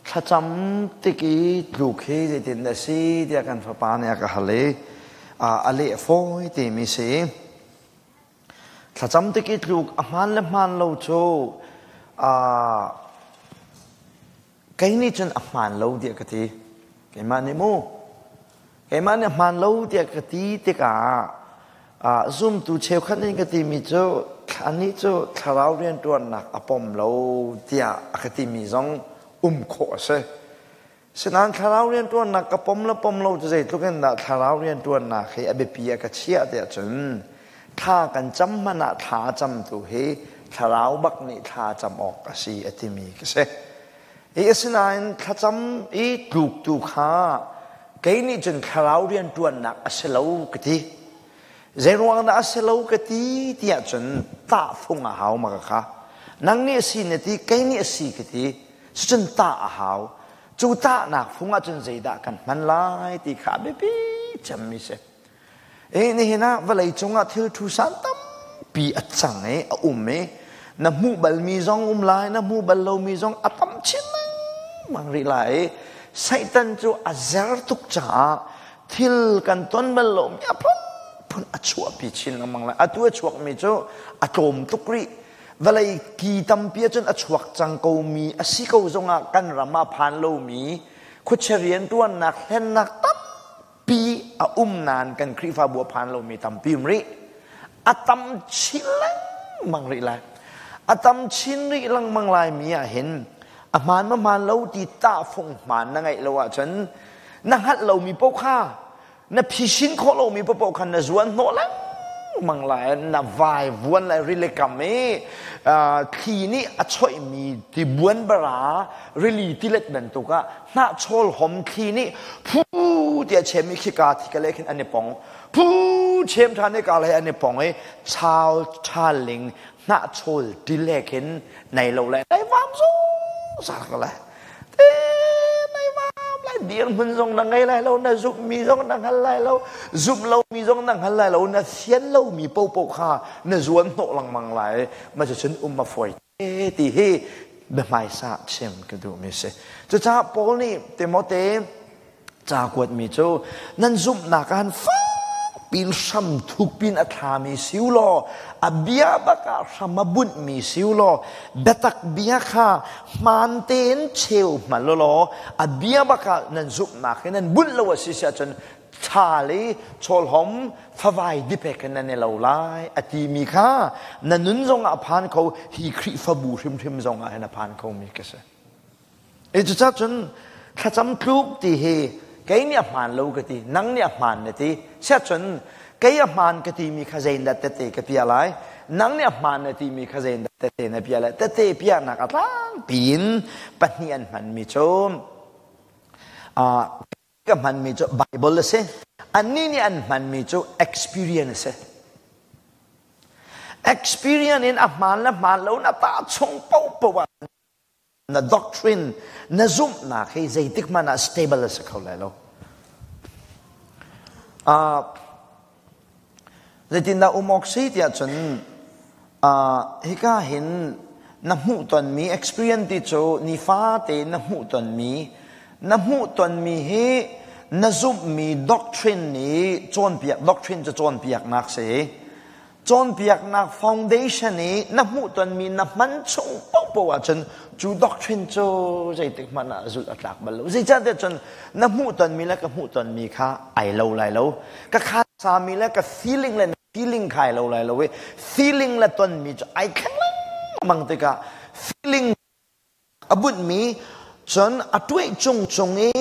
Thlacam tik i tluk hi zeitin dah si tiah kan fapa nih a ka hal i a leh fawi timi si. Thlacam tik i tluk a hmaan le hmaan lo cu kei nih cun a hmaan lo tiah ka ti. Keimah nih mu. Keimah nih a hmaan lo tiah ka ti tikah zumtu cheukhat nih ka timi cu anih cu thlarau rianṭuannak a pom lo tiah a ka timi zong um khawh a si. Sinain thlarau rianṭuannak ka pom le pom lo cu zeitluk in dah thlarau rianṭuannak hi a biapi ah ka chiah tiah cun thla kan cam hmanh ah thla a camtu hi thlarau bak nih thla cam awk a si a timi ka si. Hi asinain thlacam i tluktu kha kei nih cun thlarau rianṭuannak a si lo ka ti. Zeiruang dah a si lo ka ti tiah cun tahfung a hau ma ka kha. Nang nih a si na ti, kei nih a si ka ti. Cucun tah a hau. Cu tahnak fung ahcun zeidah kan hman lai ti kha a biapi cemmi si. E nihin ah vawlei cungah thil thu san tampi a cang i a um i na hmuh balmi zong um lai na hmuh bal lomi zong a tam chin lengmang rih lai i Satan cu a zer tuk caah thil kan ton bal lomi a phunphun a chuahpi chin lengmang lai. Atu a chuakmi cu a tlawm tuk rih. Vawlei ki tampi ahcun a chuak cang komi a si ko zongah kan ram ah phan lomi khuachia rianṭuannak hlennak tam pi a um nain kan Khrihfabu a phan lomi tampi um rih. A tam chin lengmang rih lai. A tam chin rih lengmang lai mi ah hin a hmaan ma hmaan lo ti tahfung hmaan na ngeih lo ahcun na hngalh lomi paoh kha na phisin khawh lomi paoh kha na zuan hnawh lengmang lai na vai vuan lai rili kam i thli nih a choihmi tibuan bara rili tilet bantuk ah hnahchawl hom thli nih phu tiah chem i khika thika le khin an i pong phu chem ṭhan i ka le an i pong i chau ṭhaling hnahchawl tile khin nei lo le nei vam zungzal ko lai te nei vam lai dirhmun zong na ngei lai lo na zumh mi zong na hngal lai lo zumh lo mi zong na hngal lai lo na sian lo mi popo kha na zuan hnawh lengmang lai ma cun um a fawi ti hi biahmaisa chim ka duhmi si. Cucaah Paul nih Timote ca kuatmi cu nan zumhnak ah fakpin hram thukpin a thlami si u law a bia bak ah hram a bunhmi si u law biatak bia kha hmaan tein cheu hmal u law a bia bak ah nan zumhnak hi nan bunh lo a si si ahcun ṭhal i chawlhom favai dipek in nan i lo lai a timi kha na nun zongah a phan kho hi Khrihfabu hrimhrim zongah hin a phan khomi ka si. E cucaah cun thlacam tluk ti hi kei nih a hmaan lo ka ti nang nih a hmaan na ti siahcun kei a hmaan ka timi kha zeidah tete ka pia lai nang nih a hmaan na timi kha zeidah tete na pia lai tete piahnak a tlangpi in pahnih an hmanmi cu ka hmanmi cu Bible a si. Annih nih an hmanmi cu experience a si. Experience in a hmaan le hmaan lo na tah chung paohpaoh ah na doctrine, na zumhnak hi zeitik hmanh ah stable a si kho lai lo. Zeitindah um awk si tiah cun hika hin na hmuhtonmi experience ti cu nifate na hmuhtonmi na hmuhtonmi hi na zumhmi doctrine nih cawnpiak doctrine cu cawnpiaknak si cawnpiaknak foundation i na hmuhtonmi na hman chung paohpaoh ahcun cu doctrine cu zeitik hmanh ah zulh a tlak bal lo zeicahtiah cun na hmuhtonmi le ka hmuhtonmi kha ai lo lai lo ka khasami le ka feeling le feeling kha ai lo lai lo i feeling le tonmi cu ai thleng lengmang tikah feeling a bunhmi cun a tuih cung cung i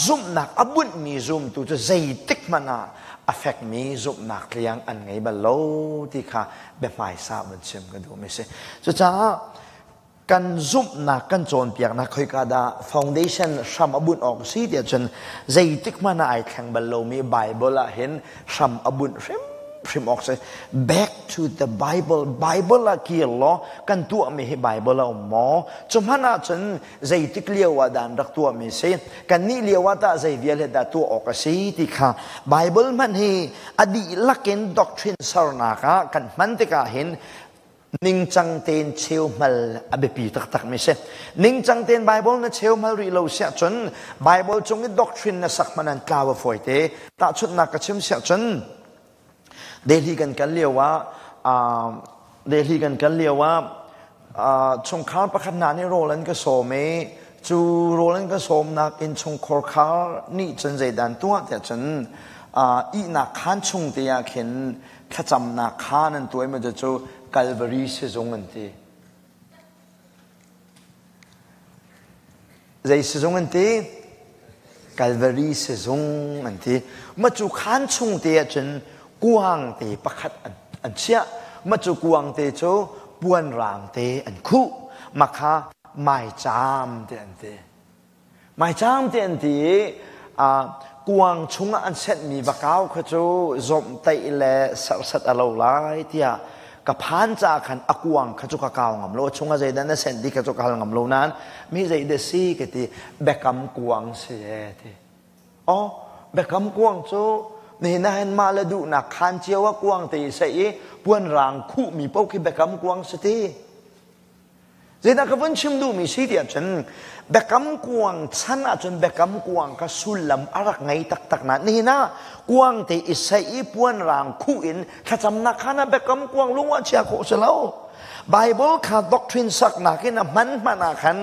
zumhnak a bunhmi zumtu cu zeitik hmanh ah a fekmi zumhnak tliang an ngei bal lo ti kha biahmaisa vun chim ka duhmi si. Cucaah kan zumhnak kan cawnpiaknak khoika dah foundation hram a bunh awk si tiah cun zeitik hmanh ah ai thleng bal lomi Bible ah hin hram a bunh hrimhrim awk si. Back to the Bible. Bible ah kir law kan tuahmi hi Bible a um maw? Cu hmanh ah cun zeitik lio ah dah an rak tuahmi si? Kannih lio ah tah zei vial he dah tuah awk a si ti kha Bible hmanh hi a dihlak in doctrine sernak ah kan hman tikah hin Ningcang tein cheuhmal a biapi taktak mi si. Ningcang tein Bible na cheuhmal rih lo siah cun Bible cung i doctrine na sak hmanh an tlau a fawi te. Tahchunhnak ka chim siah cun Delhi kan kal lio ah Delhi kan kal lio ah chungkhar pakhat hna nih rawl an ka sawm i cu rawl an ka sawmnak innchungkhar khar nih cun zeidan tuah tiah cun ihnak khaan chung te ah khin thlacamnak khaan an tuah i cu Calvary sizung an ti. Zei sizung an ti? Calvary sizung an ti. Mah cu khaan chung te ah cun kuang te pakhat an chiah. Mah cu kuang te cu puan raang te an khuh. Mah kha maicaam te an ti. Maicaam te an ti i kuang chungah an senhmi vakau kha cu zawmhtaih le serhsat a lo lai tiah ka phan caah khan a kuang kha cu ka kau ngam lo. A chungah zeidah na senh ti kha cu ka hal ngam lo nain mi zeidah si ka ti biakam kuang si e ti. Oh, biakam kuang cu nihin ah hin mah le duhnak khaan cio ah kuang te i saih i puan raang khuhmi paoh khi biakam kuang si ti. Zeidah ka vun chim duhmi si tiah cun biakam kuang chan ahcun biakam kuang kha sullam a rak ngei taktak na nihin ah kuang te i saih i puan raang khuh in thlacamnak khan ah biakam kuang lung ah chia khawh si lo. Bible kha doctrine saknak in a hman hman ah khan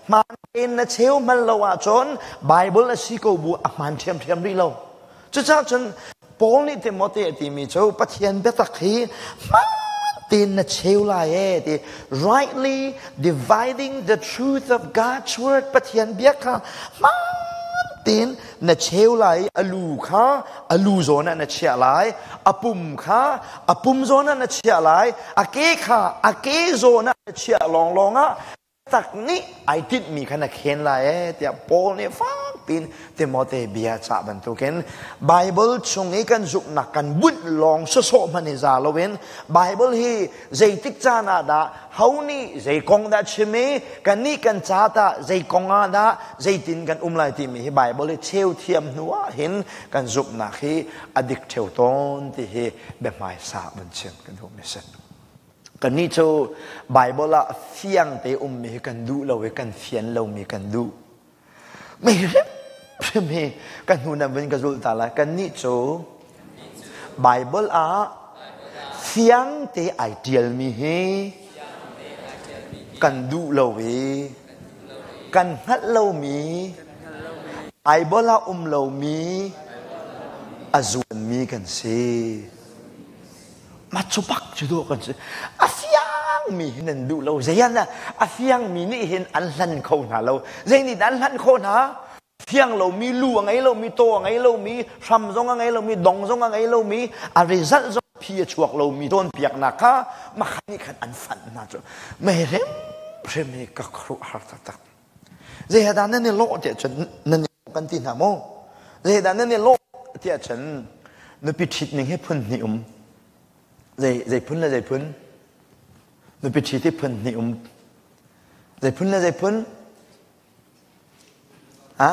hmaan tein na cheu hman lo ahcun Bible a si ko bu a hmaan ṭhiamṭhiam rih lo. Cucaah cun Paul nih Timote a timi cu Pathian biatak hi hmaan tein na cheu lai e ti rightly dividing the truth of God's word Pathian bia kha hmaan tein na cheu lai i a lu kha a lu zawn ah na chiah lai a pum kha a pum zawn ah na chiah lai a ke kha a ke zawn ah na chiah lawnglawng ah tak nih ai tinhmi kha na khen lai ee tiah Paul nih fak piin Timote bia cah bantukin Bible chung i kan zumhnak kan bunh lawng sawsawh hmanh i za loin Bible hi zeitik caan ah dah ho nih zei kong dah chim i kannih kan ca tah zei kong ah dah zeitin kan um lai timi hi Bible hi cheu thiam hnu ah hin kan zumhnak hi a dik ṭheo tawn ti hi biahmaisa van chim kan duhmi a si. Kannih cu Baibal ah fiang te ummi hi kan duh lo i kan fian lomi kan duh. Mei hrimhrim hi ka hnu nan vun ka zulh ta lai. Kannih cu Baibal ah fiang te ai ṭialmi hi kan duh lo i kan hngalh lomi Baibal ah um lomi a zuanmi kan si. Mah cu bak cu dawh kan si. A fiangmi hin an duh lo. Zei an a fiangmi nih hin an hlan kho hna lo. Zei nih dah an hlan khawh hna? Fiang lomi lu a ngei lomi, taw a ngei lomi, hram zong a ngei lomi, dong zong a ngei lomi, a result zong phi a chuak lomi cawnpiaknak kha mah nih khan an fanh hna cu. Mei hrimhrim hi ka khuaruahhar taktak. Zei dah nan i lawh tiah cun nan i kan ti hna maw? Zei dah nan i lawh tiah cun nupi ṭhit ning hi phun hnih um. Zei zei phun le zei phun? Nupi ṭhit hi phun hnih um. Zei phun le zei phun? Ha?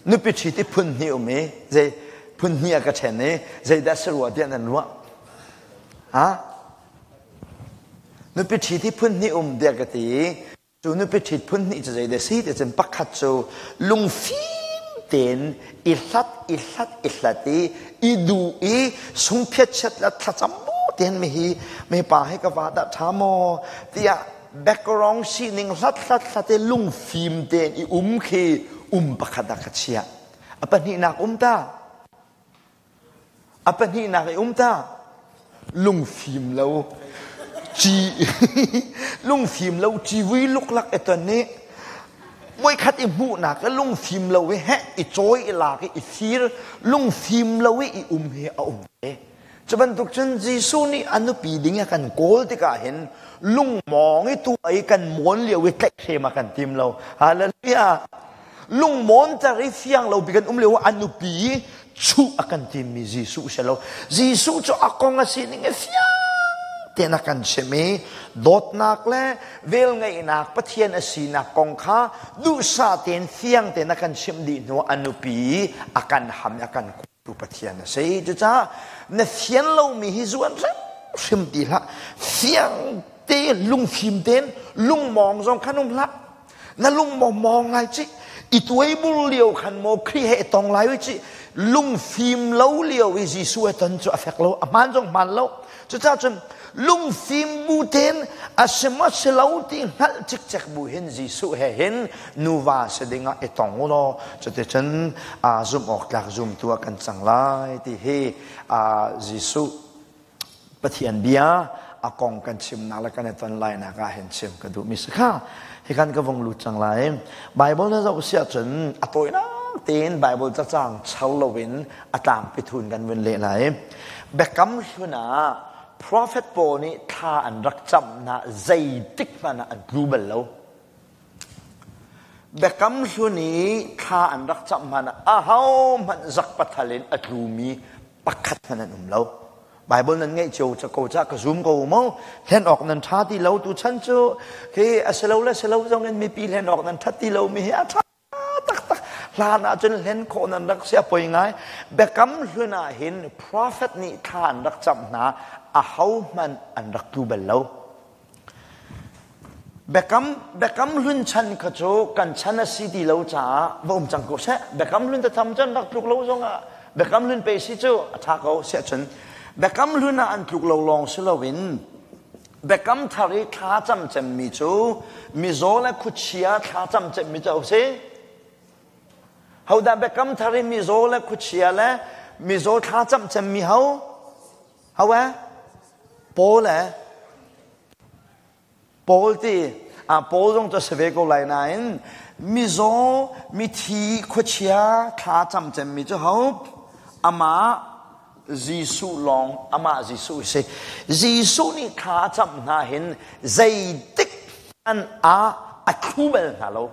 Nupi ṭhit hi phun hnih um i zei phun hnih a ka ṭhen i zeidah si rua tiah nan ruah? Ha? Nupi ṭhit hi phun hnih um tiah ka ti i cu nupi ṭhit phun hnih cu zeidah si ti cun pakhat cu lungfim tein i hlat i hlat i hlat i i duh i sungphiatchiat le thlacam bu tein mihi mipa hi ka va dah ṭha maw tiah background sining hlat hlat hlat i lungfim tein i um khi um pakhat ah ka chiah. A pahnihnak um ta. A pahnihnak i um ta lungfim lo ci lungfim lo civui luklak i ton i voikhat i hmuhnak i lungfim lo i heh i cawi i lak i i fir lungfim lo i i um hi a um ve. Cu bantuk cun Jesuh nih a nupi ding a kan kawl tikah hin lungmawng i tu i kan mawn lio i tlaihhrem a kan tim lo. Hallelujah! Lungmawnter i fiang lo bi kan um lio a nupi i chuh a kan timmi Jesuh si lo. Jesuh cu a kong a sining i fiang tein a kan chimh i dawtnak le velngeihnak Pathian a sinak kong kha duhsah tein fiang tein a kan chimh dih hnu a nupi a kan ham i a kan tu Pathian a si. Cucaah na fian lomi hi zuan hrim. hrimhrim ti hlah. Fiang te lungfim tein lungmawng zong khan um hlah. Na lung maw mawng lai ci. I tuaibur lio khan maw Khrih he tong lai ci. Lungfim lo lio i Jesuh he ton cu a fek lo, a hmaan zong hmaan lo. Cucaah cun lungfim bu tein a si maw si lo ti hngalh cikcek bu hin Jesuh he hin nuva si ding ah i tong u law cuticun zumh awk tlak zumtu ah kan cang lai ti hi Jesuh Pathian bia a kong kan chimnak le kan i ton lainak ah hin chim ka duhmi si kha. Hi kan ka vung lut cang lai. Bible na zoh si ahcun a tawinak tein Bible cacang char loin a tlangpi thun kan vun leh lai. Biakam hlun ah prophet pawl nih thla an rak camh hna zeitik hmanh ah an tlu bal lo. Biakam hlun i thla an rak camh hmanh ah ahohmanh zak pathal in a tlumi pakhat hmanh an um lo. Bible nan ngeih cio ca ko ca ka zum ko mu. Hlen awk nan ṭha ti lo tu chan cu khi a si lo le si lo zong in mipi hlen awk nan ṭhat ti lo mi hi a ṭha taktak. Hlan ah cun hlen khawh nan rak si a poi ngai. Biakam hlun ah hin prophet nih thla an rak camh hna ahohmanh an rak tlu bal lo. Biakam hlun chan kha cu kan chan a si ti lo caah va um cang ko seh. Biakam hlun tatham cun rak tluk lo zongah biakam hlun pe si cu a ṭha ko siah cun biakam hlun ah an tluk lo lawng si loin biakam thar i thla cam cemmi cu mizaw le khuachia thla cam cemmi cu a si. Hodah biakam thar i mizaw le khuachia le mizaw thla cam cemmi ho? Ho eh? Paul eh? Paul ti ah Paul zong cu a si ve ko lai nain mizaw mithi khuachia thla cam cemmi cu ho amah Jesuh lawng amah Jesuh si. Jesuh nih thla a cam hna hin zeitik hmanh ah a thlu bal hna lo.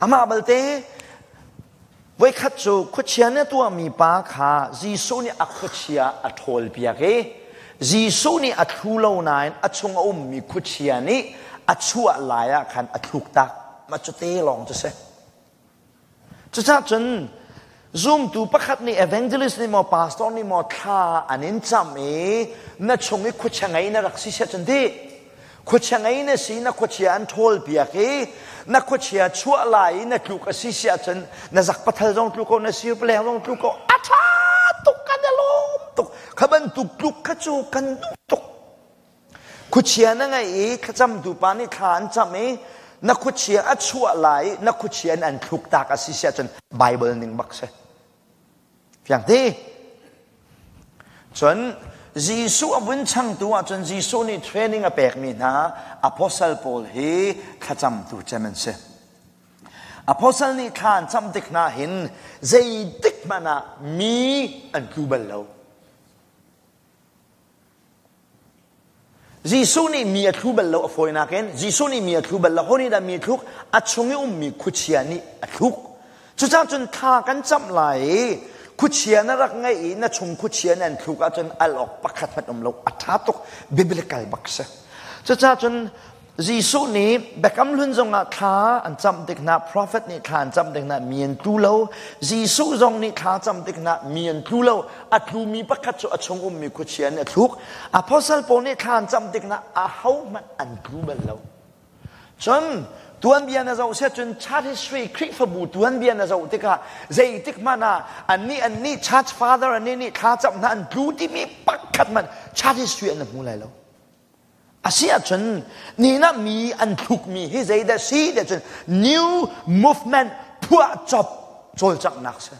Amah balte voikhat cu khuachia nih a tuahmi pa kha Jesuh nih a khuachia a ṭhawlpiak i Jesuh nih a thlu lo nain a chung a ummi khuachia nih a chuah lai ah khan a thluk tak. Mah cu te lawng cu si. Cucaah cun zumtu pakhat nih evangelist nih maw pastor nih maw thla an in camh i na chung i khuachia ngei na rak si siah cun ti khuachia ngei na si na khuachia an ṭhawl piak i na khuachia chuah lai i na tluk a si siah cun na zak pathal zong tlu ko na sir paleng zong tlu ko a ṭha tuk kan i lawm tuk kha bantuk tluk kha cu kan duh tuk Khuachia na ngeih i thlacamtu pa nih thla an cam i na khuachia a chuah lai i na khuachia in an thluk tak a si si ahcun Bible ning bak si. Fiang ti? Cun Jesuh a vun changtu ahcun Jesuh nih training a pekmi hna apostle pawl hi thlacamtu cem an si. Apostle nih thla an cam tik hna hin zeitik hmanh ah mi an tlu bal lo. Jesuh nih mi a thlu bal lo a fawinak in Jesuh nih mi a thlu bal lo ho nih dah mi a thluk a chung i ummi khuachia nih a thluk cucaah cun thla kan camh lai i khuachia na rak ngeih i na chung khuachia nih an thluk ahcun al awk pakhat hmanh um lo a ṭha tuk biblical bak si cucaah cun Jesuh nih Biakam Hlun zongah thla an camh tik hna, prophet nih thla an camh tik hna, mi an tlu lo. Jesuh zong nih thla camh tik hna, mi an tlu lo. A tlumi pakhat cu a chung ummi khuachia nih a thluk. Apostle pawl nih thla an camh tik hna, ahohmanh an tlu bal lo. Cun tuanbia na zoh siah cun church history Khrihfabu tuanbia na zoh tikah zeitik hmanh ah annih annih church father annih nih thla camh hna an tlu timi pakhat hmanh church history an hmu lai lo. A si ahcun nina mi an thlukmi hi zeidah si ti ahcun new movement phuahcop cawlcanghnak si.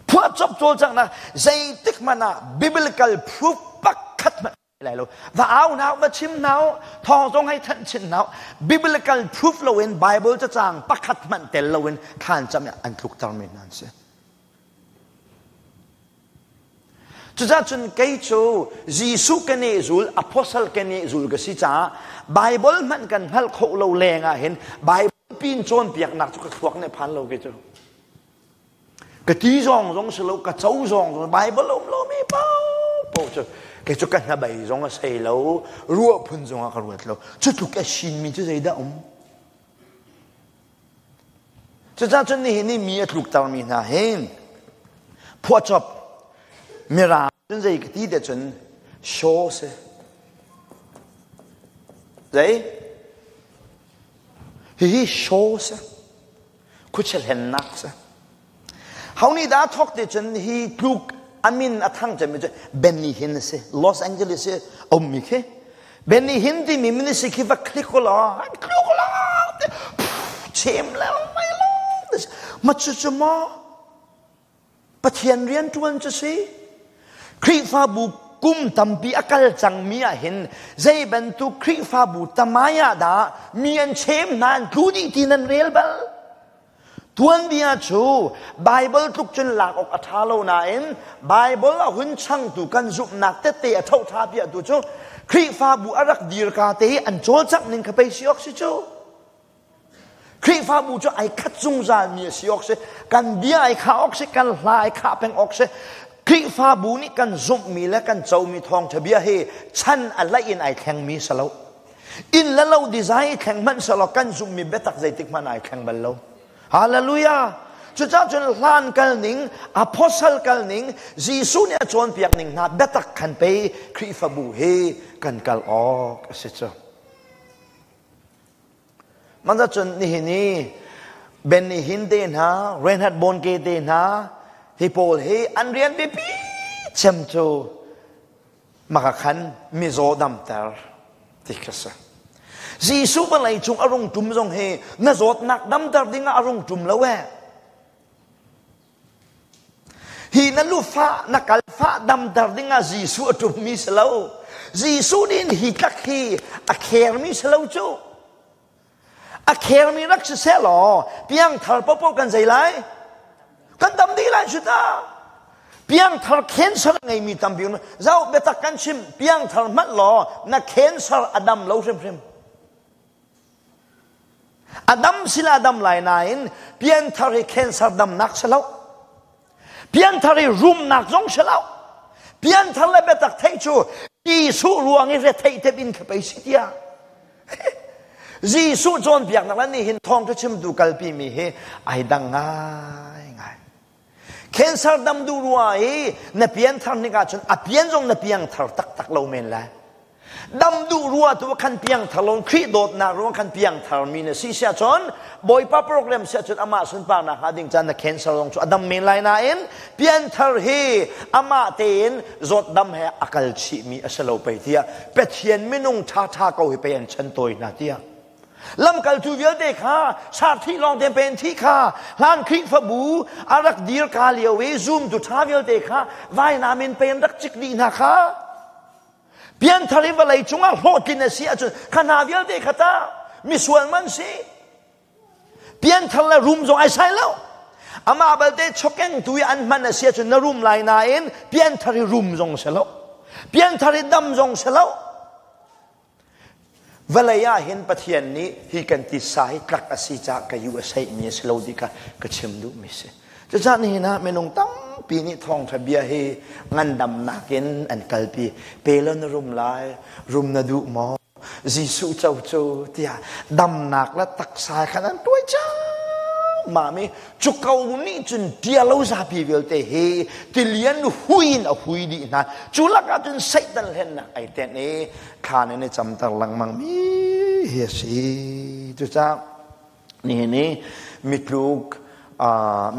Phuahcop cawlcanghnak zeitik hmanh ah biblical proof pakhat hmanh lai lo. Va au hna, va chim hna, thawng zong hei thanh chin hna. Biblical proof loin Bible cacang pakhat hmanh tel loin thlan cam an tlukter mi hna an si. Cucaah cun kei cu Jesuh ka nehzul, apostle ka nehzul ka si caah Bible hmanh kan hngalh khawh lo leng ah hin Bible pin cawnpiaknak cu ka thluak nih phan lo kei cu. Ka ti zong zong si lo, ka co zong zong Bible um lomi paohpaoh cu kei cu ka hnabei zong a sei lo, ruah phun zong ah ka ruat lo. Cu tluk a sinmi cu zeidah um? Cucaah cun nihin i mi a tluktermi hna hi phuahcop Mirang cun zei ka ti te cun show si. Zei? Hihi show si. Khuachia hlennak si. Ho nih dah thawk te cun hi tluk a min a thang cemmi cu Benny Hinn a si. Los Angeles i a ummi khi. Benny Hinn timi ministry khi va click u law, tluk law, chem le mai lo. Ma cu cu maw Pathian rianṭuan cu si? Khrihfabu kum tampi a kal cangmi ah hin zei bantuk Khrihfabu tamai ah dah mi an chem hna an tlu dih ti nan rel bal? Tuanbia cu Baibal tluk cun lak awk a ṭha lo nain Baibal a hun changtu kan zumhnak tette a ṭhoṭha piahtu cu Khrihfabu a rak dirka te i an cawlcangh ning kha pei si awk si cu. Khrihfabu cu ai khat zungzalmi a si awk si. Kan bia ai khah awk si, kan hla ai khah peng awk si. Khrihfabu nih kan zumhmi le kan comi thawngṭha bia hi chan a laih in ai thlengmi si lo. Inn le lo design i thleng hmanh selaw kan zumhmi biatak zeitik hmanh ai thleng bal lo. Hallelujah! Cucaah cun hlan kal ning, apostle kal ning, Jesuh nih a cawnpiak ning hna biatak khan pei Khrihfabu hi kan kal awk a si cu. Mah cun nihin i Benny Hinn te hna, Reinhard Bonnke te hna, hi pawl hi an rian biapi cem cu maka khan mizaw damter ti kha si. Jesuh vawlei cung a rung ṭum zong hi na zawtnak damter dingah a rung ṭum lo eh. Hi na lufah, na kalfah damter dingah Jesuh a ṭummi si lo. Jesuh nih hi tlak hi a khermi si lo cu. A khermi rak si seh law piangthar popo kan zei lai? Kan dam dih lai cu ta. Piangthar cancer a ngeimi tampi um. Zoh biatak kan chim piangthar hmanh law na cancer a dam lo hrimhrim. A dam sila dam lai nain pianthar hi cancer damnak si lo. Pianthar hi rumnak zong si lo. Pianthar le biatak theih cu Jesuh ruang i retheih tep in kha pei si tiah. Jesuh cawnpiaknak le nihin thawngṭha chimtu kalpi mi hi ai dang ngai ngai. Cancer dam duh rua i na pianthar hnik ahcun a pian zong na piangthar taktak lo men lai. Dam duh rua tu khan piangthar lo Khrih dawtnak ruang khan piangthar mi na si sia cun Bawipa program sia cun amah sunparnak hnga ding caan na cancer zong cu a dam men lai nain pianthar hi amah tein zawt dam he a kal chih mi a si lo pei tiah Pathian minung ṭha ṭha ko hi pei an chan tawi hna tiah Lamkaltu vialte kha sarthi lawng te pen thi kha hlan Khrihfabu a rak dir ka lio i zumtu ṭha vialte kha vainam in pen rak cik dih hna kha pianthar i vawlei cungah hlawhtlin a si ahcun kha hna vialte kha ta misual man si pianthar le rum zong ai sai lo amah balte chokeng tu i an hman a si ahcun na rum lai nain pianthar i rum zong si lo pianthar i dam zong si lo Vawlei ah hin Pathian nih hi kan titsa hi tlak a si caah ka yu a seihmi a si lo ti kha ka chim duhmi si. Cucaah nihin ah minung tampi nih thawngṭha bia hi ngandamnak in an kalpi. Pe law na rum lai, rum na duh maw? Jesuh co cu tiah damnak le taksa khan an tuai ciammam i cu ko nih cun ṭialo zapi vialte hi tilian hui in a hui dih hna. Cu lakah cun Satan hlennak ai tenh i thlan in i camter lengmang mi hi a si. Cucaah nihin i mitluk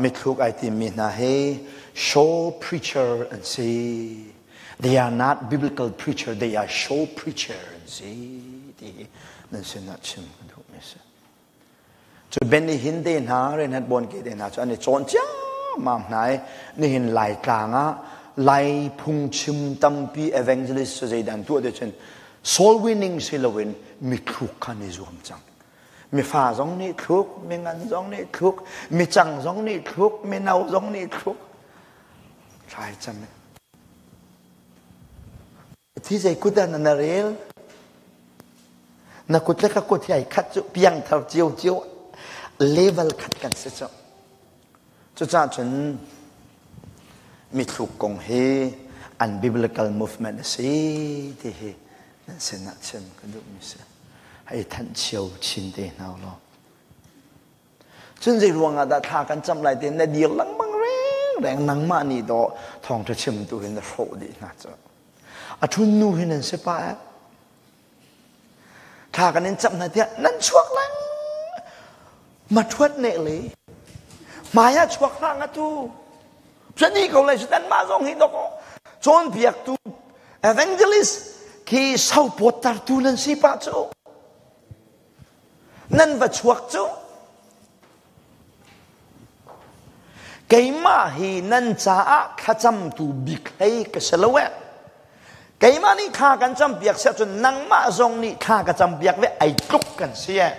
mithluk ai timmi hna hi show preacher an si. They are not biblical preacher, they are show preacher an si ti hi nan sinah chim ka duhmi a si. Cu Benny Hinn te hna, Reinhard Bonnke te hna cu an i cawn ciammam hna i nihin Laitlang ah Lai phungchim tampi evangelist cu zeidah an tuah ti cun soul winning si loin mithluk kha an i zuam cang. Mifa zong nih thluk, mingan zong nih thluk, micang zong nih thluk, mino zong nih thluk. Thlai cam in. Thi zei kut ah na rel? Na kut le ka kut hi ai khat cu piangthar cio cio level khat kan si cu. Cucaah cun mithluk kong hi an biblical movement a si ti hi nan sinah chim ka duhmi si. Hei thanh cio chin te hna law. Cun zei ruangah dah thla kan cam lai ti na dir lengmang reng. Reng nangmah nih dawh thawngṭha chimtu hin na hrawh dih hna cu. A ṭhun nu hi nan si pah eh. Thla kan in camh hna tiah nan chuak leng. Ma ṭhuat ne le. Hmai ah chuak hlah nga tu. Cani ko lai nan mah zong hi dok cawnpiaktu evangelist khi sopawttertu nan si pah cu. Nan va chuak cu. Keimah hi nan caah thlacamtu bik hlei ka si lo eh. Keimah nih thla kan campiak si ahcun nangmah zong nih thla ka campiak ve ai tluk kan si eh.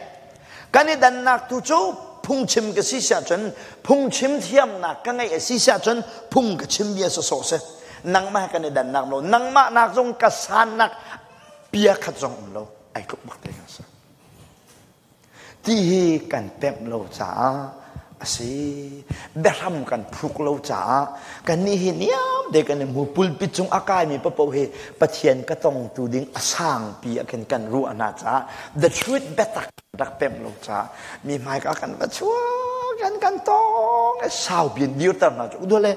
Kan i dannak tu cu phungchim ka si si ahcun phungchim thiamnak ka ngeih a si si ahcun phung ka chim bia sawsawh si. Nangmah kan i dannak lo. Nangmah nak zong ka sannak bia khat zong um lo. Ai tluk bak te kan si. Ti hi kan pemh lo caah a si. Biahram kan phuk lo caah kannih hi niam te kan i hmu. Pulpit cung a kaimi paohpaoh hi Pathian ka tongtu ding a sangpi ah khin kan ruah hna caah the truth biatak rak pemh lo caah mi hmaika kan va chuak kan kan tong sau piin dirter hna cu dole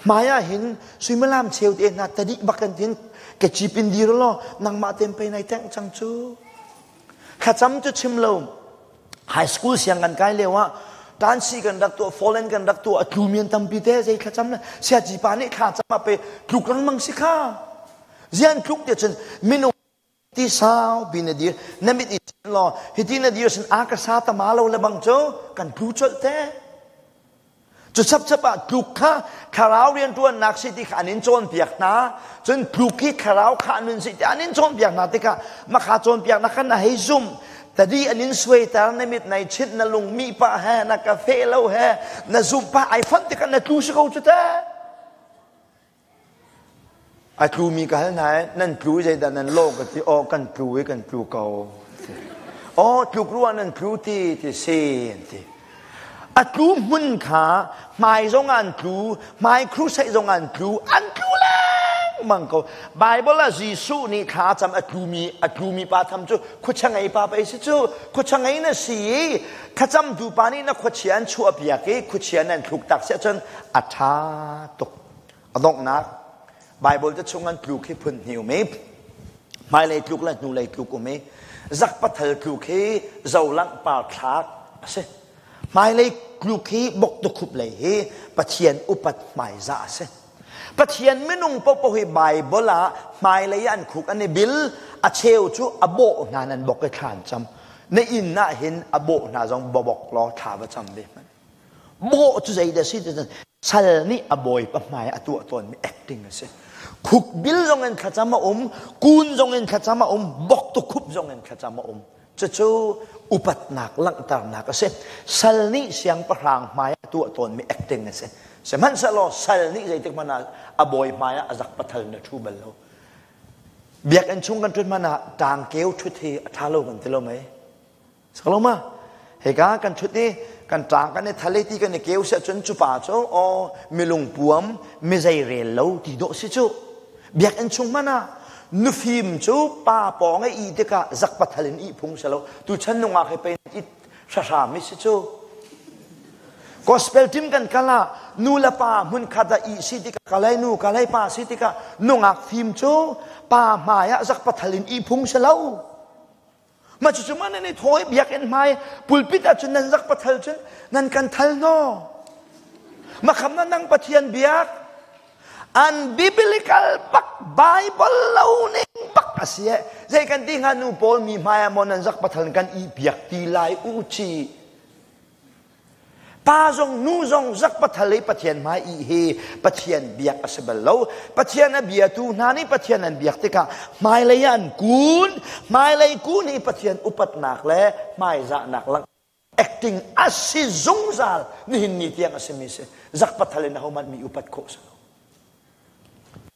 hmai ah hin suimilam cheu te hna tadih bak kan tin ke chipin dir law nangmah tem pei nai teng cang cu. Thlacam cu chim lo. High school siang kan kai lio ah tansi kan rak tuah, fallen kan rak tuah, a tlumi an tampi te zei thlacam le siaci pa nih thla cam ah pe tluk lengmang si kha. Zian tluk te cun minung ti sau bi na dir na mit i law hiti na dir sin a ka sa tama lo le bang cu kan tlu colh te. Cu chapchap ah tluk kha thlarau rianṭuannak si ti kha an in cawnpiak hna. Cun tluk hi thlarau kha nun si ti an in cawnpiak hna tikah makha cawnpiaknak khan na hei zumh. Tadi an in suaiter na mit nai chinh na lung mi pah he na ka fe lo he na zumh pah ai fonh tikah na tlu si ko cu teh. A tlumi ka hal hna i nan tlu i zeidah nan lawh ka ti. Aw kan tlu i kan tlu ko. Aw tluk ruah nan tlu ti ti si an ti. A tlu hmun kha hmai zong an tlu, hmai crusade zong an tlu, an tlu lengmang ko. Bible ah Jesuh nih thla cam a tlumi a tlumi pa tham cu khuachia ngei pa pei si cu khuachia ngei na si i thlacamtu pa nih na khuachia an chuahpiak i khuachia nan thluk tak si ahcun a ṭha tuk. A donghnak Bible te chung an tluk hi phun hnih um i hmailei tluk le hnulei tluk um i zakpathal tluk hi zolangh par thlak a si. Hmailei tluk hi boktukhup lei hi Pathian upat hmaizah a si. Pathian minung paohpaoh hi Bible ah hmailei an khuk an i bil a cheu cu a bawh hna nan bok i thla an cam. Na inn ah hin a bawh hna zong bawk law thla va cam ve hmanh. Bawh cu zeidah si ti sal nih a bawipa hmai a tuah tawnmi acting a si. Khukbil zong in thlacam a um, kun zong in thlacam a um, bok tukhup zong in thlacam a um. Cucu upatnak langhternak a si. Sal nih siangpahrang hmai a tuah tawnmi acting a si. Sihmanhsehlaw sal nih zeitik hmanh ah a bawi hmai ah a zak pathal in a ṭhu bal lo. Biakinn chung kan ṭhut hmanh ah ṭangkeu ṭhut hi a ṭha lo kan ti lo mei? Sakloma hika kan ṭhut i kan ṭang kan i thal i ti kan i keu siah cun cu pa cu aw milung puam mizei rel lo ti dawh si cu biakinn chung hmanh ah nufim cu pa pawng i ih tikah zakpathal in ih phung si lo tuchan nungak hi pei it hrahram i si cu gospel team kan kal ah nu le pa hmun khat ah ih si tikah kalay nu kalay pa si tikah nungak fim cu pa hmai ah zakpathal in ih phung si lo Mah cucu mah nan i thaw i biakinn hmai pulpit ah cun nan rak pathal cun nan kan thal hnaw. Makham na nang Pathian biak unbiblical bak Bible lo ning bak a si eh. Zei kan ti hnga nu pawl mi hmai ah maw nan zak pathal kan i biak ti lai u ci. Pa zong nu zong zak pathal i Pathian hmai i hi Pathian biak a si bal lo. Pathian a biatu hna nih Pathian an biak tikah hmailei ah an kun. Hmailei kun hi Pathian upatnak le hmaizahnak lang acting a si zungzal nihin ni tiang a simi si. Zak pathal in ahohmanh mi upat khawh si lo.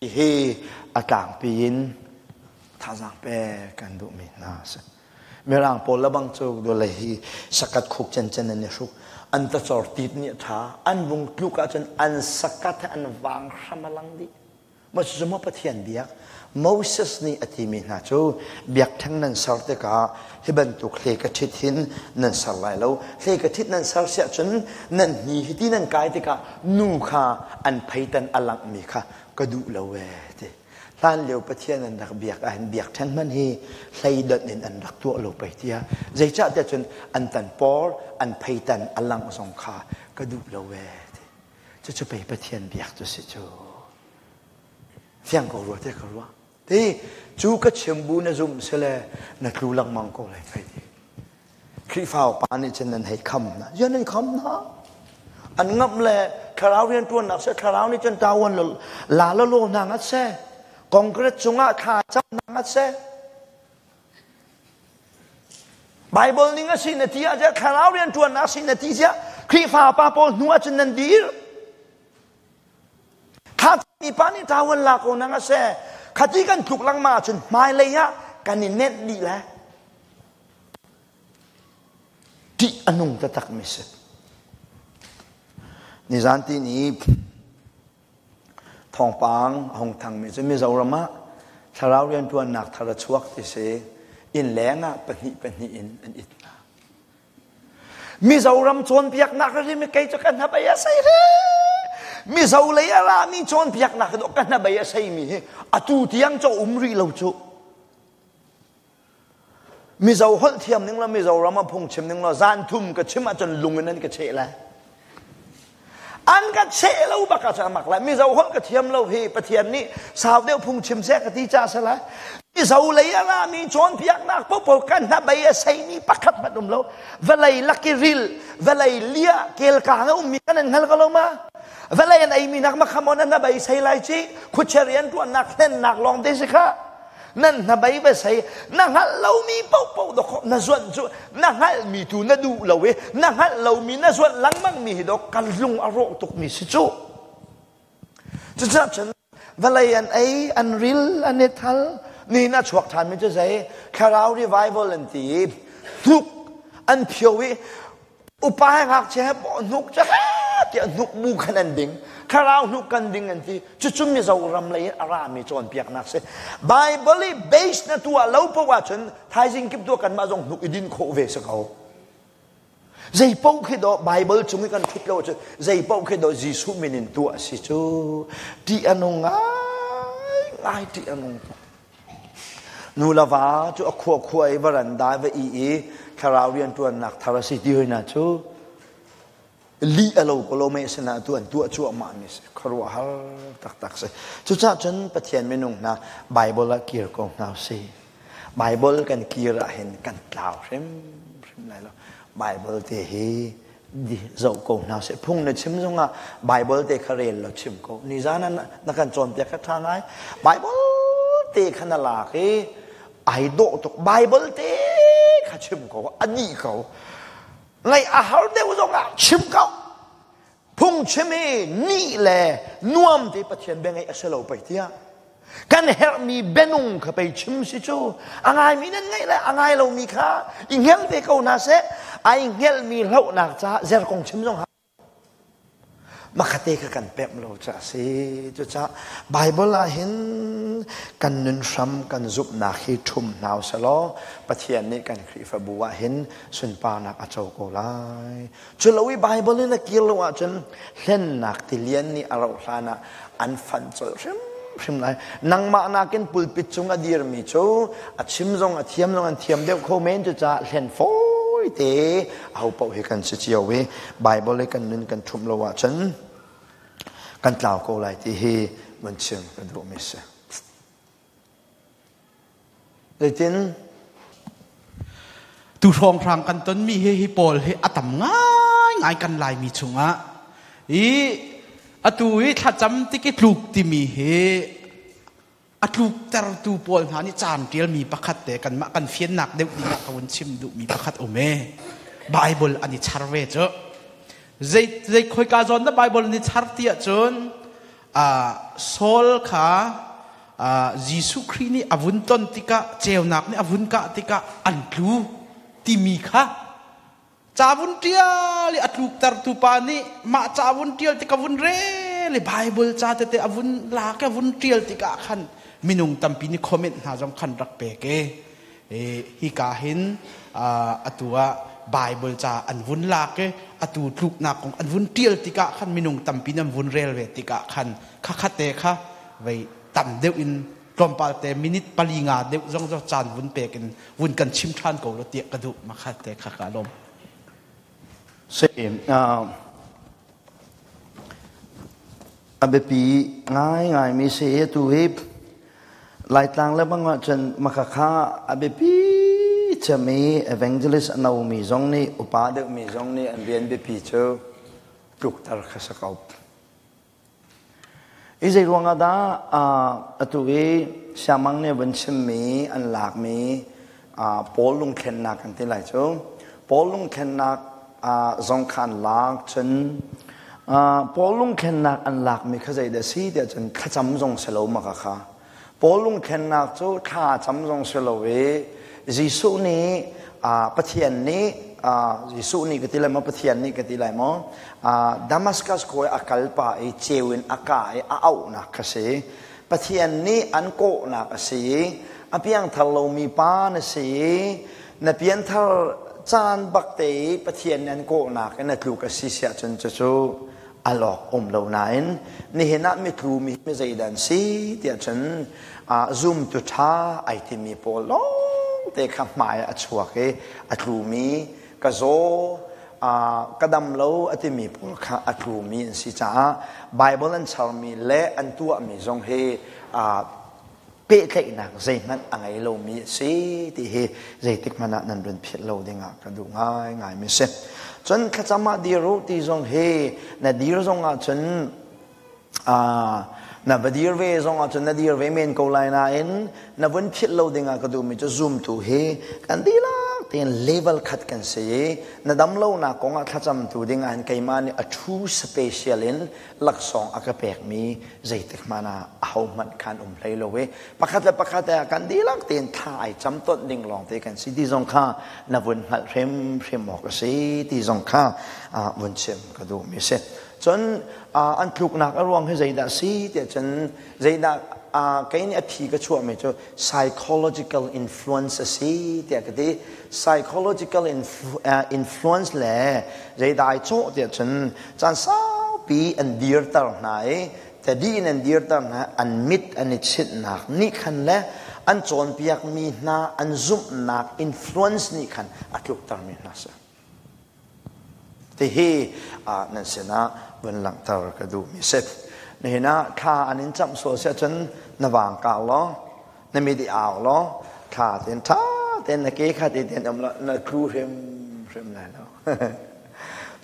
Hihi a tlangpi in thazaang pek kan duhmi hna a si. Mirang pawl le bang cu dole hi sakat khuk cencen an i hruk. An tacor tit nih a ṭha. An vung tluk ahcun an sakat he an vang hram a lang dih. Mah cucu maw Pathian biak? Moses nih a timi hna cu biakṭheng nan ser tikah hi bantuk hle ka ṭhit hin nan ser lai lo. Hle ka ṭhit nan ser siah cun nan hni hi ti nan kai tikah nu kha an pheitan a langhmi kha ka duh lo ee ti. Hlan lio Pathian an rak biak ahhin biakṭheng hmanh hi hleidonh in an rak tuah lo pei tiah. Zeicahtiah cun an tan por, an pheitan a langh zong kha ka duh lo ee ti. Cucu pei Pathian biak cu si cu. Fiang ko rua te ka ruah. Ti cu ka chim bu na zumh sile na tlu lengmang ko lai pei ti. Khrihfa upa nih cun nan hei kham hna. Ziah nan kham hna? An ngamh le thlarau rianṭuannak seh, thlarau nih cun tawan la la law hna ngat seh. Congress cungah thla cam hna ngat seh. Bible ning a si na ti ah thlarau rianṭuannak si na ti ziah Khrihfa pa pawl hnu ah cun nan dir. Kha mi pa nih tawan la ko nang a seh. Khati kan tluk lengmang ahcun hmailei ah kan i nenh dih lai. Ṭih a nung taktakmi si. Nizan ti ni thawngpang a hung thangmi cu Mizoram ah thlarau rianṭuannak thar a chuak ti si. Inn leng ah pahnih pahnih in an it hna. Mizoram cawnpiaknak rim kei cu ka hnabei a sei re. Mizo lei a rami cawnpiaknak ka hnabei a seimi hi atu tiang cu um rih lo cu. Mizo holh thiam ning lo Mizoram ah phungchim ning lo zan thum ka chim ahcun lung in an ka cheh lai. An ka cheh lo bak ahcun a mak lai. Mizo holh ka thiam lo hi Pathian nih sau deuh phungchim seh ka ti ca si lai. Mizo lei a rami cawnpiaknak popo kan hnabei a seimi pakhat hmanh um lo. Vawlei laki ril, vawlei lia kelkang a ummi kan an hngal ko lo ma? Vawlei an eimi nak makhamon an hnabei sei lai ci, khuachia rian tuannak hlennak lawng te si kha. Nan hnabei va sei na hngalh lomi paohpaoh dawk na zuanh cu na hngalhmi tu na duh lo i na hngalh lomi na zuanh lengmangmi hi dawk kan lung a rawh tukmi si cu. Cucaah cun vawlei an ei, an ril, an i thal, ni a chuak ṭhanmi cu zei thlarau revival an ti i hnuk an phio i upa he ngakchia he hnuk cu tiah hnuk bu khan an ding thlarau hnuk kan ding an ti cucu Mizoram lei in a rami cawnpiaknak si Bible i base na tuah lo poah ahcun thaizing kip tuah kanmah zong hnuk i din khawh ve si ko zei paoh khi dawh Bible cung i kan ṭhut lo ahcun zei paoh khi dawh Jesuh min in tuah si cu ṭih a nung ngai ngai ṭih a nung tuk Nu le va cu a khua khua i varanda va i i thlarau rianṭuannak thar a si ti hoi hna cu lih a lo ko lo mei sinah tu an tuah cuahmah mi si khuaruahhar taktak si. Cucaah cun Pathian minung hna Bible ah kir ko hna si. Bible kan kir ah hin kan tlau hrimhrim lai lo. Bible te hi zoh ko hna seh. Phung na chim zongah Bible te kha rel law chim ko. Nizan ah na kan cawnpiak kha ṭha ngai. Bible te kha na lak i ai dawh tuk. Bible te kha chim ko. A dih ko. Ngaih a har deuh zongah chim ko. Phung chim hi nih le nuam te Pathian bia ngaih a si lo pei tiah. Kan herhmi bianung kha pei chim si cu. A ngaimi nan ngaih le a ngai lomi kha i hngelh ve ko hna seh. Ai hngelhmi hlohnak caah zer kong chim zong Makhate kha kan pemh lo ca si. Cucaah Bible ah hin kan nun hram kan zumhnak hi ṭhum hna usalaw Pathian nih kan Khrihfabu ah hin sunparnak a co ko lai. Cu lo i Baibal in a kir lo ahcun hlennak tilian nih a rauh hlan ah an fanh colh hrimhrim lai. Nangmah nakin pulpit cung a dirmi cu a chim zong a thiam zong an thiam deuh kho men cucaah hlen fawi te aho paoh hi kan si cio i Baibal i kan nun kan ṭhumh lo ahcun kan tlau ko lai ti hi mun chim ka duhmi si. Zeitin? Tu hrawnghrang kan tonmi hi hi pawl hi a tam ngaingai kan Laimi chungah i atu i thlacam tik i tluk timi hi a tluktertu pawl hna nih caan ṭialmi pakhat te kanmah kan fiannak deuh ding ah ka vun chim duhmi pakhat um e Bible an i char ve cu zei zei khoika zawn dah Bible an i char ti ahcun Saul kha Jesuh Khrih nih a vun ton tikah ceunak nih a vun kah tikah an tlu timi kha ca vun ṭial i a tluktertu pa nih mah ca vun ṭial tik a vun rel i Bible ca tete a vun lak i a vun ṭial tikah khan Minung tampi nih comment hna zong khan rak pek e. Hika hin atu ah Bible ca an vun lak i atu tluknak kong an vun ṭial tikah khan minung tampi nan vun rel ve tikah khan khakhat te kha vei tam deuh in tlawmpal te minute pali nga deuh zong zong caan vun pek in vun kan chim ṭhan ko lo tiah ka duh makhat te kha ka lawm. Si, a biapi ngaingaimi si i atu hi Laitlang le bang ahcun makhakha a biapi cem i evangelist a nomi zong nih upa deuhmi zong nih an rian biapi cu tlukter kha si ko. I zei ruangah dah atu i siangmang nih vun chimmi an lakmi Paul lungthlennak kan ti lai cu. Paul lungthlennak zong kha an lak cun Paul lungthlennak an lakmi kha zeidah si tiah cun thlacam zong si lo maka kha. Paul lungthlennak cu thla cam zong si lo i Jesuh nih Pathian nih Jesuh nih ka ti lai maw Pathian nih ka ti lai maw Damascus khua a kal pa i ceu in a ka i a auhnak kha si. Pathian nih an kawhnak a si i a piangthar lomi pa na si i na pianthar caan bak te i Pathian nih an kawhnak in a tluk a si siah cun cucu al awk um lo nain nihin ah mitlu mi mi zeidah an si tiah cun zumtu ṭha ai timi pawl lawng te kha hmai a chuak i a tlumi ka zaw ka dam lo a timi pawl kha a tlumi an si caah Bible an charmi le an tuahmi zong hi pehtlaihnak zeihmanh a ngei lomi a si ti hi zeitik hmanh ah nan run philh lo dingah ka duh ngaingaimi si. Cun thlacam ah dir u ti zong hi na dir zong ah cun na va dir ve zong ah cun na dir ve men ko lai nain na vun philh lo dingah ka duhmi cu zumtu hi kan dihlak tein level khat kan si i na dam lonak kong ah thlacamtu dingah hin keimah nih a true special in laksawng a ka pekmi zeitik hmanh ah ahohmanh khan um hlei lo i pakhat le pakhat ah kan dihlak tein thla ai cam tonh ding lawng te kan si ti zong kha na vun hngalh hrimhrim awk a si ti zong kha vun chim ka duhmi a si. Cun an tluknak a ruang hi zeidah si tiah cun zeidah kei nih a phi ka chuahmi cu psychological influence a si tiah ka ti. Psychological influence le zeidah ai cawh tiah cun caan saupi an dirter hna i tadi in an dirter hna an mit an i chinhnak nih khan le an cawnpiakmi hna an zumhnak influence nih khan a tluktermi hna si. Tihi nan sinah vun langhter ka duhmi si. Nihin ah thla an in camh sual si ahcun na vang kau law, na mit i au law, thla tein ṭha tein na ke kha te tein um law na tlu hrimhrim lai lo.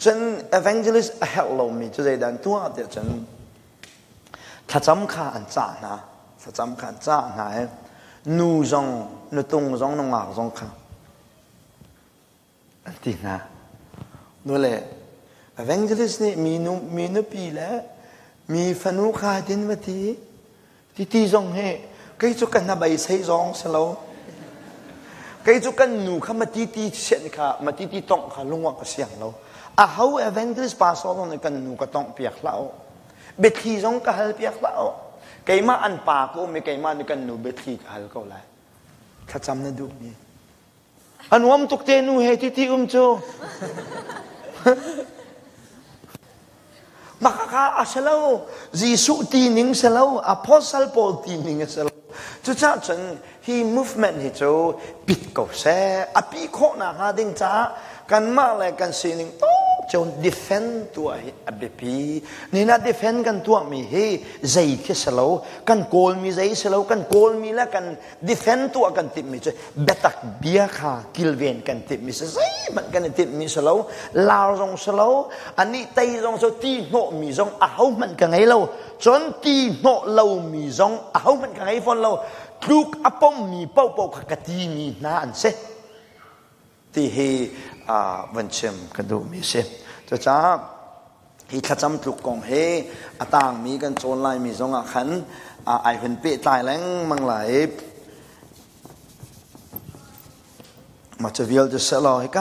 Cun evangelist a herh lomi cu zeidah an tuah tiah cun thlacam kha an cah hna. Thlacam kha an cah hna i nu zong, nutung zong, nungak zong kha an ti hna. Nule evangelist nih mi nu mi nupi le mi fanu kha tin va ti ti ti zong hi kei cu ka hna bei sei zong si lo. Kei cu kan nu kha ma ti ti sian kha ma ti ti tongh kha lungwa ka siang lo. A ho evangelist pastor zong nih kan nu ka tongh piak hlah u. Biathli zong ka hal piak hlah u. Keimah an pa ko mi keimah nih kan nu biathli ka hal ko lai. Thlacam na duh mi. A nuam tuk te nu he ti ti um cu. Maka kha a si lo. Jesuh ti ning si lo. Apostle Paul ti ning a si lo. Cucaah cun hi movement hi cu pit ko seh. A pi khawhnak hnga ding caah kanmah le kan sining tawk cio defend tuah hi a biapi. Nina defend kan tuahmi hi zei khi si lo. Kan kawlmi zei si lo. Kan kawlmi le kan defend tuah kan timhmi cu biatak bia kha kilven kan timhmi si zeihmanh kan i timhmi si lo lar zong si lo anih tei zong si ti hnawhmi zong ahohmanh ka ngei lo cun ti hnawh lomi zong ahohmanh ka ngei fawn lo tluk a pommi paohpaoh kha ka timi hna an si ti hi van chim ka duhmi si cucaah hi thlacam tluk kong hi a tangmi kan cawn laimi zong ah khan ai hun pehtlai lengmang lai mah cu vialte selaw hika.